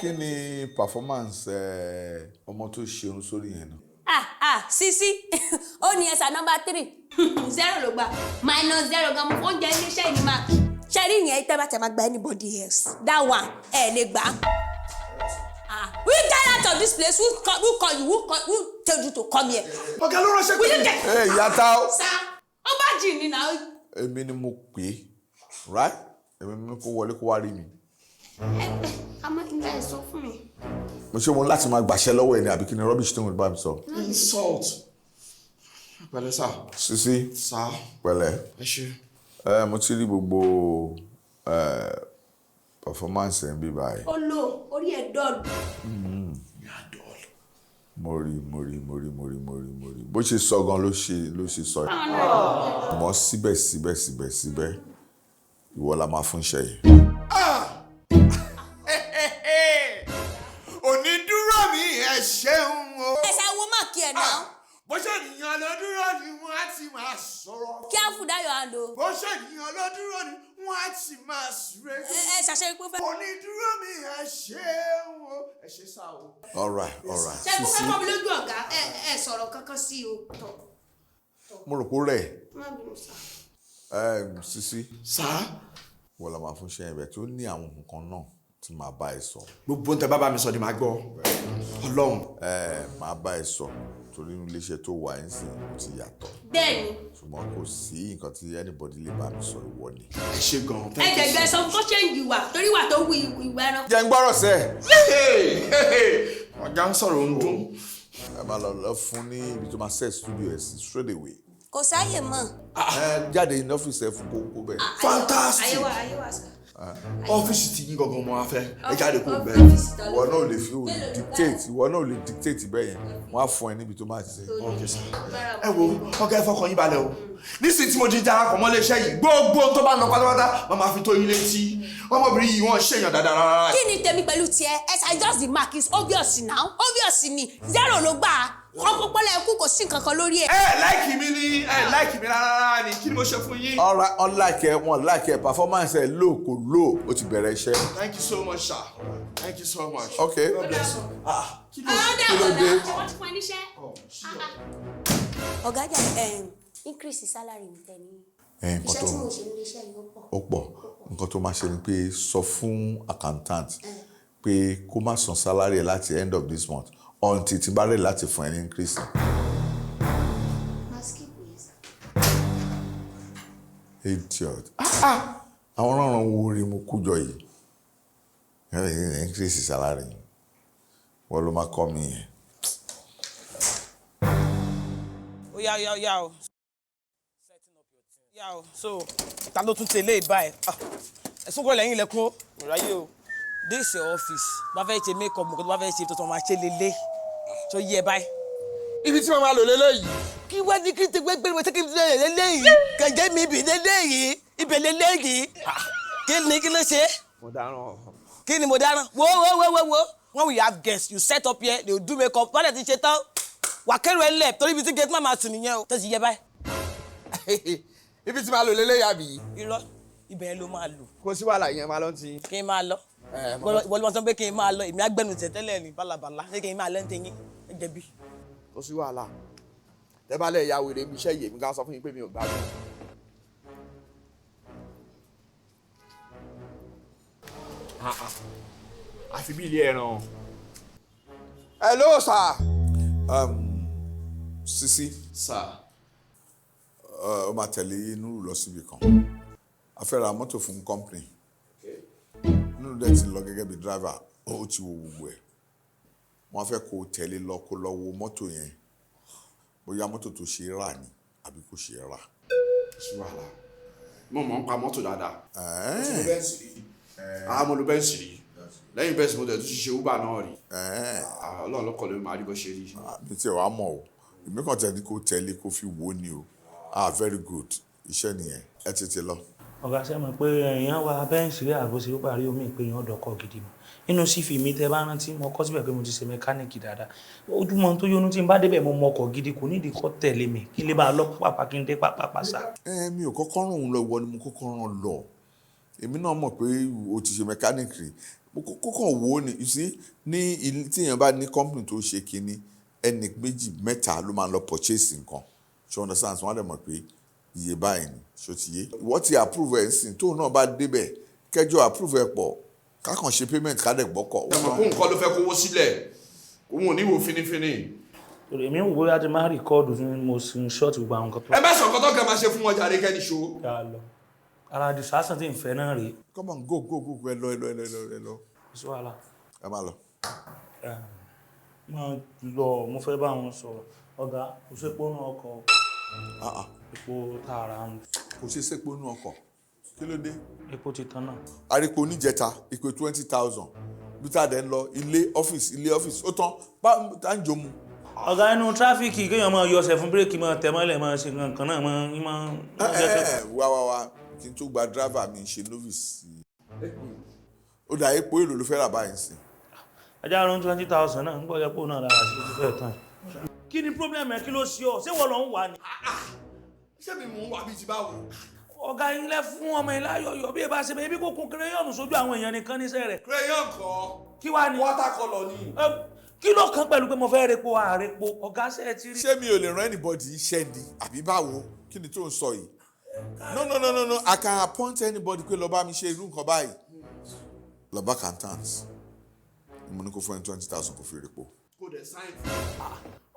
Kí ni performance ọmọ tó ṣerun sórí yẹn náà? Ah ah, Sisi, ó ní ẹsà number three, zero ló gbà, minus zero gan. Mo oúnjẹ iléeṣẹ́ yìí ní mark. Ṣe rí ìyẹn, tẹ́ bá tẹ̀ máa gba anybody else, that one ẹ lè gbà. Ah, we get out of this place. Who call you? Who told you to come here? Ọ̀gá ló ránṣẹ́. Will you get. Ẹ yàtá o. Sa ó bá jì ní náà. Èmi ni mo pè é, right? Èmi ni kó wọlé, kó wá rí mi. Ẹ àmọ́ ìgbà ẹ sọ fún mi. Mo ṣe mo láti máa gbàṣẹ lọ́wọ́ ẹ̀ ni, àbí kí ni rubbish tó ń bá mi sọ? Insult. Pẹ̀lẹ́ sà. Sisi. Sà. Pẹ̀lẹ́. Ẹ ṣe. Ẹ mo ti rí gbogbo performance ẹ̀ ń bí báyìí. Ó lò orí ẹ̀ dull. Mo rí, mo rí, mo rí, mo rí, mo rí, mo rí. Bó ṣe sọ gan ló ṣe sọ. Àmọ́ síbẹ̀síbẹ̀ síbẹ̀síbẹ̀, ìwọ la máa fún iṣẹ́ yìí. Onídúró mi, ẹ ṣeun o. Ẹ ṣe wo mark ẹ̀ náà. Bó ṣe ènìyàn ló dúró ni wọ́n á ti máa sọ̀rọ̀. Careful that your hand o. Bó ṣe ènìyàn ló dúró ni wọ́n á ti máa súré. Ẹ ṣàṣẹ pé fẹ́. Onídúró mi, ẹ ṣeun o. Ẹ ṣe sá o. All right. Ṣé kó fẹ́ Sisi. mọ́ mi lójú ọ̀gá? Ẹ sọ̀rọ̀ kankan sí o. Tọ̀. Mo rò pé ó rẹ̀. Má bínú sá. Sisi. Sá. Ìwọ la máa fún iṣẹ́ yẹn bẹ̀ tó ní àwọn nǹkan náà tí màá bá ẹ sọ. Gbogbo ń tẹ bá mi sọ ni màá gbọ́. Ọlọ́run. Ẹ máa bá ẹ sọ torí inú iléeṣẹ́ tó wà ẹ́ ń sìn ó ti yàtọ̀. Bẹ́ẹ̀ni. Ṣùgbọ́n kò sí nǹkan tí anybody lè bá mi sọ, ìwọ ni. Ẹ ṣe gan. Ẹ jẹ̀gbẹ́ sọ fún kó change ìwà torí ìwà tó wù, ìwà ẹran. Jẹ́ ń gbọ́rọ̀ sẹ́. Ọ̀gá ń sọ̀rọ̀, ń dún. Ẹ máa lọ fún ní ibi tó máa set studio ẹ̀ sí straight away. Kò sáyè mọ́. Ẹ jáde ní ọ́fíìsì ẹ fún kókó bẹ́ẹ̀. Fantastic. Ayé wa, ayé wa sá. Ọ́fíìsì tí yín gangan mo wá fẹ́, ẹ jáde kó bẹ́ẹ̀. Ìwọ náà ò lè fi òòlù dictate, ìwọ náà ò lè dictate bẹ́ẹ̀ yẹn. Wọ́n á fún ẹ níbi tó máa ṣiṣẹ́. Ok sir. Ẹ wo ọ̀gá, ẹ fọkàn yín balẹ̀ o. Nísìnyí tí mo ti darapọ̀ mọ́ iléeṣẹ́ yìí, gbogbo ohun tó bá ń lọ pátápátá wọ́n máa fi tó yín létí. Ọmọbìnrin yìí, wọ́n ṣèyàn dáadáa rárá. Kí ni tèmi pẹ̀lú tiẹ̀? Ẹ ṣe just the mark is obvious now, obvious ni. Zero ló gbà á, ọpọlọ ẹkú, kò sí nǹkan kan lórí ẹ. Ẹ like mi ni, ẹ like mi rárá ni. Kí ni mo ṣe fún yín? All right, unlike ẹ, wọn like ẹ, performance ẹ low, kò low, ó ti bẹ̀rẹ̀ iṣẹ́. Thank you so much, sir. Thank you so much. Ok. God bless you. Ah, kí ló Kí ló dé? Ṣé wọ́n ti fún ẹ níṣẹ́? Ọ̀gá jà, increase salary mi tẹ̀ ní. Ẹ nǹkan Iṣẹ́ tó tí mo ṣe nílé iṣẹ́ yìí ó pọ̀. Ó pọ̀. Nǹkan tó máa ṣe ni pé sọ fún accountant pé kó má san salary ẹ láti end of this month until tí bá rẹ̀ láti fún ẹ ní increase. Máa skip yẹn sá. Idiot. Ah ah, àwọn ọ̀ràn wo rí mo kú jọ yìí? Increase salary, wọ́n ló máa kọ́ mi yẹn. Ó yá, ó yá, ó yá o. Yá o. So ta ló tún tẹ̀lé báyìí? Ah, ẹ̀sùn kọ́ lẹ́yìn ilẹ̀kùn o, ìráyè o. This your office. Bá fẹ́ ṣe make up, nǹkan tó bá fẹ́ ṣe tuntun, máa ṣe lélẹ̀ tó yẹ báyìí. Ibi tí mo máa lò lélẹ́yìí. Kí wá ní kí n ti gbé gbé kí n lè lélẹ́yìí kẹ̀kẹ́ mi ibì lélẹ́yìí, ibẹ̀ lélẹ́yìí. Ah, kí ni, kí ló ṣe? Mo dáràn. Kí ni mo dáná? Wo, wo, wo, wo, wo, when we have guests, you set up here, they will do make up. Wọ́n lè ti ṣe tán, wà kẹ́rù ẹ̀ lẹ̀ torí ibi tí gate man máa sùn nìyẹn o, tó ti yẹ báyìí. Ibi tí máa lò lélẹ́yìí, àbí? Irọ́, ibẹ̀ yẹn ló máa lò. Kò sí wàhálà, ìyẹn máa lọ ti. Kí n máa lọ? Ẹ, Ìwọ ló máa sọ pé kí n máa lọ. Èmi agbẹnu tẹ tẹ́lẹ̀ ní bálabàlá. Ṣé kí n máa lẹ́ ń tẹ́yìn ẹ jẹ̀bi. Kò sí wàhálà. Tẹ́ bá lẹ̀ ya wèrè ibi iṣẹ́ yìí, èmi gan sọ fún yín pé mi ò gbádùn. Ah, ah. Àfi bí ilé ẹran. Hello, sir. Sisi. Sir. Ó máa tẹ̀lé Nuru lọ síbi kan. A fẹ́ ra mọ́tò fún company. Nuru dẹ̀ ti lọ gẹ́gẹ́ bí driver, ó ti wo gbogbo ẹ̀. Wọ́n fẹ́ kó o tẹ̀lé lọ, kó lọ wo mọ́tò yẹn, bóyá mọ́tò tó ṣe é rà ni àbí kò ṣe é rà. Kò sí wàhálà. Mo mọ̀ ń pa mọ́tò dáadáa. Mo ti lo Benz rí. Ah, mo lo Benz rí. Lẹ́yìn Benz, mo tẹ̀ tún ṣe Uber náà rí. Ah, Ọlọ́run ló kọ̀ ló máa rí bó ṣe rí. Mi tiẹ̀ wá mọ̀ o. Èmi kàn tẹ̀lé, kó tẹ̀lé, kó fi wò ó ni o. Ah, very good, iṣẹ́ nìyẹn, ẹ tètè lọ. Ọ̀gá, ṣe mọ̀ pé èèyàn wa Benz rí àbóṣe ó parí omi ìpè yẹn ọ̀dọ́kọ̀ gidi mọ̀ nínú CV mi. Tẹ bá rántí, mo kọ́ síbẹ̀ pé mo ti ṣe mẹkáníìkì dáadáa. Ojúmọ́ tó yónú tí n bá débẹ̀, mo mọ ọkọ̀ gidi, kò nídìí kọ́ tẹ̀lé mi kí n lè bá a lọ pápá, kí n dé pápá sá. Ẹ mi ò kọ́kọ́ ràn òun lọ, ìwọ ni mo kọ́kọ́ ràn lọ. Èmi náà mọ̀ pé o ti ṣe mechanic rí. Mo kókàn wò ó ni, you see, ní ilé tí èèyàn bá ní company tó ṣe kinní, ẹnì méjì mẹ́ta ló máa lọ purchase nǹkan. Ṣé o understand? Wọ́n á dẹ̀ mọ̀ pé iye báyìí ni, ṣó ti yé? Ìwọ ti approve ẹ̀ ń sìn, tóun náà bá débẹ̀, kẹjọ approve ẹ̀ pọ̀, ká kàn ṣe payment ká dẹ̀ gbọ́kọ̀. Ẹ mọ̀ kó nǹkan ló fẹ́ kówó sílẹ̀, òun ò ní wò finifini. Torí èmi ń wò bóyá ti máa record fún mo sì ń short gbogbo àwọn nǹkan tó. Ẹ má sọ nǹkan tó kẹ́ máa ṣe fún ọjà rẹ kẹ́ni ṣo. Yà á lọ. Ara distraction tí ń fẹ́ náà rèé. Come on, go, go, go, ẹ lọ, ẹ lọ, ẹ lọ, ẹ lọ, ẹ lọ. Kò sí wàhálà. Ẹ máa lọ. Máa lọ, mo fẹ́ bá wọn sọ̀rọ̀. Ọ̀gá, kò sí epo nínú ọkọ̀. Ah, ah. Epo tààrà ń. Kò ṣe sépo nínú ọkọ̀. Kí ló dé? Epo ti tán náà. Arípo oníjẹta, ìpè 20,000. Bí tá a dẹ̀ ń lọ, ilé ọ́fíìsì, ilé ọ́fíìsì, ó tán, bá tá ń jomu. Ọ̀gá, inú tráfíkì kéèyàn máa yọ ọ̀sẹ̀ fún bírèkì, máa tẹ̀ mọ́lẹ̀, máa ṣe nǹkan náà, máa ń máa. Ẹ ẹ wá wá wá, kí n tó gba driver mi ṣe novice. Ó dà, epo èlò ló fẹ́ rà báyìí sí? Ajá rún 20,000 náà, ń gbọ́ epo náà lára sí ti fẹ́ tán. Kí ni problem ẹ? Kí ló ṣe ọ? Ṣé wọ́n lọ ń wà ni? Ṣé mi mò ń wà bíi ti báwo? Ọ̀gá, ilé fún ọmọ ilé ayọ̀yọ̀ bí ẹ bá ṣe bẹ́ẹ̀ bí kò kún crayon sójú àwọn èèyàn nìkan níṣẹ́ rẹ̀. Crayon kọ́. Kí wá ni? Watercolor ni. Ẹ, kí ló kàn pẹ̀lú pé mo fẹ́ repo àrepo? Ọ̀gá, ṣe ẹ ti rí? Ṣé mi ò lè rán anybody iṣẹ́ ni àbí báwo? Kí ni tó ń sọ yìí? No, no, no, no, no, I can appoint anybody pé lọ bá mi ṣe irú nǹkan báyìí. Lọ bá accountant. Mo ní kó fún ẹ 20,000 kó fi repo. Kò dẹ̀ sign fún.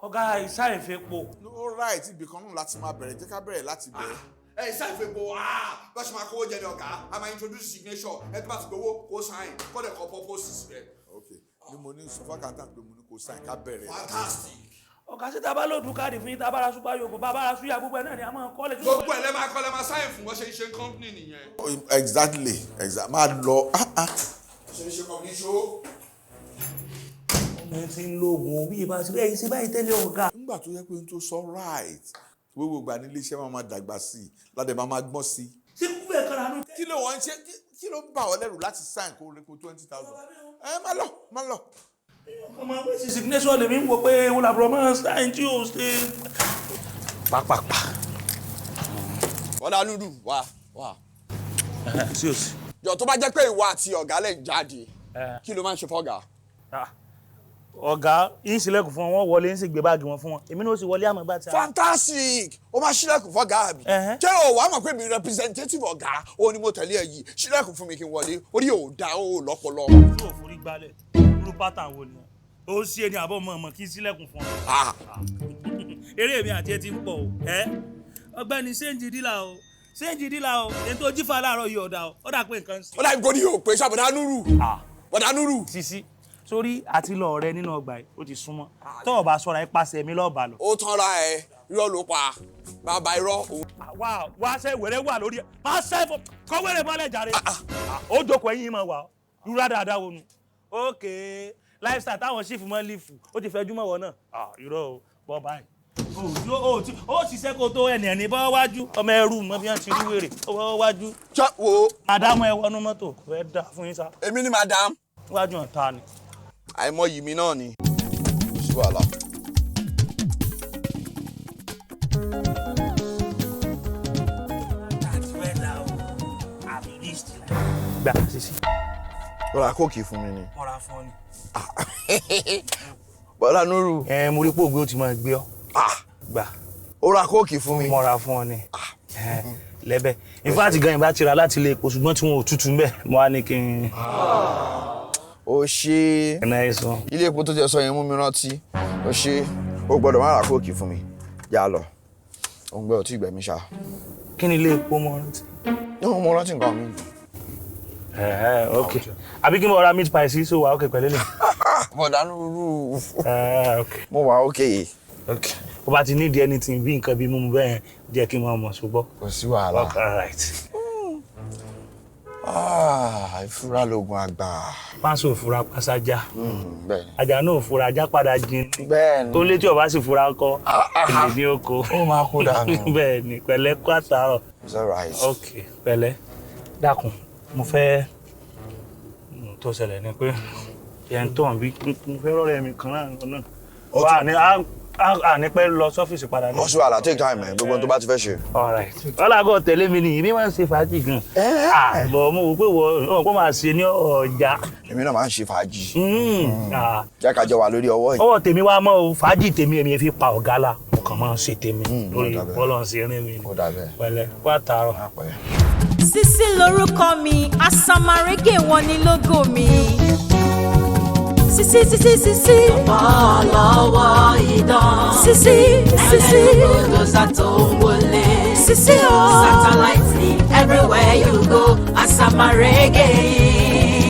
Ọ̀gá, ìsáìfẹ́ po. No, right, ibì kan náà láti máa bẹ̀rẹ̀, jẹ́ ká bẹ̀rẹ̀ láti bẹ̀rẹ̀. Ẹ sign fún epo, ah, bá ṣe máa kówó jẹ ní ọ̀gá, a máa introduce signature, ẹ tó bá ti gbowó kó sign, kó dẹ̀ kọ purpose síbẹ̀. Ok, ni mo ní sọ fún accountant pé mo ní kó sign, ká bẹ̀rẹ̀. Fantastic. Ọ̀gá, sí tá bá lòdù káàdì fún yín, tá bá ra súpà yòókù, bá bá ra súyà, gbogbo ẹ̀ náà ni a máa kọ́ lẹ̀. Gbogbo ẹ̀ lẹ́ máa kọ́, lẹ́ máa sign fún, wọ́n ṣe ń ṣe company nìyẹn. Oh, exactly, máa lọ, ah ah. Ṣe ń ṣe company ṣó. Ọmọ ẹ ti ń lo oògùn bí ibà sí bẹ́ẹ̀ sí báyìí tẹ́lẹ̀, ọ̀gá. Nígbà tó yẹ pé n tó sọ right, gbogbo ìgbà ní iléeṣẹ́ máa máa dàgbà sí i, ládẹ̀ máa máa gbọ́n sí i. Ṣé kúkú ẹ̀ kára nù? Kí ló wọ́n ń ṣe? Kí ló ń bà ọ́ lẹ́rù láti sign kó repo 20,000? Ẹ má lọ, má lọ. Ọmọ ẹgbẹ́ sí signature lèmi ń wò pé ewu làbúrò máa ń sáyìn tí ò ṣe. Pápápá. Bọ́dà Núdù, wá wá. Sí ò sí. Jọ, tó bá jẹ́ pé ìwọ àti ọ̀gá lẹ̀ ń jáde, kí ló máa ń ṣe fọ́gà? Ọ̀gá yín sílẹ̀kùn fún wọn, wọ́n wọlé ń sì gbé báàgì wọn fún wọn, èmi náà ó sì wọlé àmọ́ bá ti. Fantastic! Ó máa ṣílẹ̀kùn fọ́gà àbí? Ẹ̀hẹ́n. Ṣé o wàá mọ̀ pé mi representative ọ̀gá ó ní mo tẹ̀lé ẹ yìí? Ṣílẹ̀kùn fún mi kí n wọlé. Orí ò dá o lọ́pọlọ. Tó forí gbálẹ̀, irú pátá wo ni ó ṣe ni àbọ̀ mọ̀ ọmọ kí n sílẹ̀kùn fún ọ? Ah, Eré mi àti ẹ ti ń pọ̀ o. Ẹ ọ̀gbẹ́ni, change dealer o, change dealer o. Ètò jífà láàárọ̀ yìí, ọ̀dà o, ó dà pé nǹkan ń ṣe. Ó dàbí kò ní yóò pé sábọ̀dá Núrù. Bọ̀dá Núrù. Sisi, sórí àti lọ rẹ nínú ọgbà yìí, ó ti súnmọ́. Tó o bá ṣọ́ra ẹ, pàṣẹ mi lọ́ọ̀bà lọ. Ó tanra ẹ, irọ́ ló pa. Bàbá irọ́ òun. Wá wá, ṣe wèrè wà lórí ẹ? Máa ṣe fọ kọ wèrè mọ́lẹ̀ jàre. Ó jókòó, ẹ̀yìn mọ̀ wá rúra dáadáa wo nu. Ok, lifestyle táwọn sífù mọ́ lífù, ó ti fẹjú mọ́ wọ náà. Irọ́ o, bọ́ báyìí ó ṣiṣẹ́ kó tó ẹnì ẹni bọ́ wájú, ọmọ ẹrú mọ bí wọ́n ti rí wèrè ó bọ́ wájú. Jọ wo. Màdámù, ẹ wọnú mọ́tò, kò fẹ́ dà fún yín sá. Èmi ni madam. Wájú ọ̀tá ni. Àìmọyì mi náà ni. Kò sí wàhálà. Gbà, sisi. Ó ra Coke fún mi ni. Mọ́ra fún ọ ni. Bọ́dà Núrù. Ẹ mo rí pé ògbé ó ti máa gbé ọ. Gbà. Ó ra Coke fún mi. Mọ́ra fún ọ ni. Ẹ, lẹ́bẹ̀, in fact gan, ìbá ti ra láti ilé epo, ṣùgbọ́n tí wọn ò tutù ń bẹ̀, mo wá ní kí n. Ó ṣe. Nice one. Ilé epo tó ti sọ yẹn mú mi rántí. Ó ṣe, ó gbọ́dọ̀ má ra Coke fún mi. Yà á lọ. Òun gbé ọtí ìgbẹ̀mí ṣá. Kí ni ilé epo mọ rántí? Ní mo rántí nǹkan mi. Ẹ ok, àbí kí n bọ̀ ra meat pie sí, so wà ok pẹ̀lú lè. Bọ̀dà Núrù. Ẹ ok. Mo wà ok. Ok, bó bá ti need anything bí nǹkan bí mímu bẹ́ẹ̀, jẹ́ kí n máa mọ̀, ṣùgbọ́n. Kò sí wàhálà. All right. Ah, ìfura lóògùn àgbà. Pásò òfura pásájà. Bẹ́ẹ̀ni. Ajá náà òfura, ajá padà jin. Bẹ́ẹ̀ni. Tó létí ọba sì fura kọ èlé ní oko. Ó máa kó dànù. Bẹ́ẹ̀ni, pẹ̀lẹ́, kó àtàrọ̀. It's alright. Ok, pẹ̀lẹ́, dákun, mo fẹ́ tó ṣẹlẹ̀ ni pé ẹ̀ ń tọ̀ bí mo fẹ́ rọ́ọ̀rẹ́ mi kan náà náà wà ní á À ní pẹ́ lọ sọ́fíìsì padà ní. Kò sí wàhálà, take time ẹ̀, gbogbo ohun tó bá ti fẹ́ ṣe. Alright. Ọlágọ̀ tẹ̀lé mi nìyí, mi máa ń ṣe fàájì gan. Àbọ̀ mo wò pé wọ́n kò máa ṣe ní ọjà. Èmi náà máa ń ṣe fàájì. Ah. Jẹ́ ká jọ wà lórí ọwọ́ yìí. Ọwọ́ tèmi wá mọ́ o, fàájì tèmi èmi fi pa ọ̀gá la. Mo kàn máa ń ṣe tèmi lórí ó dà bẹ́ẹ̀. bọ́lọ̀ ń ṣe rìn mi ni. Ó dà bẹ́ẹ̀. Pẹ̀lẹ́, wá tààrọ̀. Má pẹ́. Sisi lorúkọ mi, asamarege wọn ni lógo mi. Sisi sisi sisi. Ọlọ́wọ́ idán. Sisi sisi. Ẹlẹ́nu tó ń wọlé. Sisi o. Satellite ni everywhere you go. Asamarege.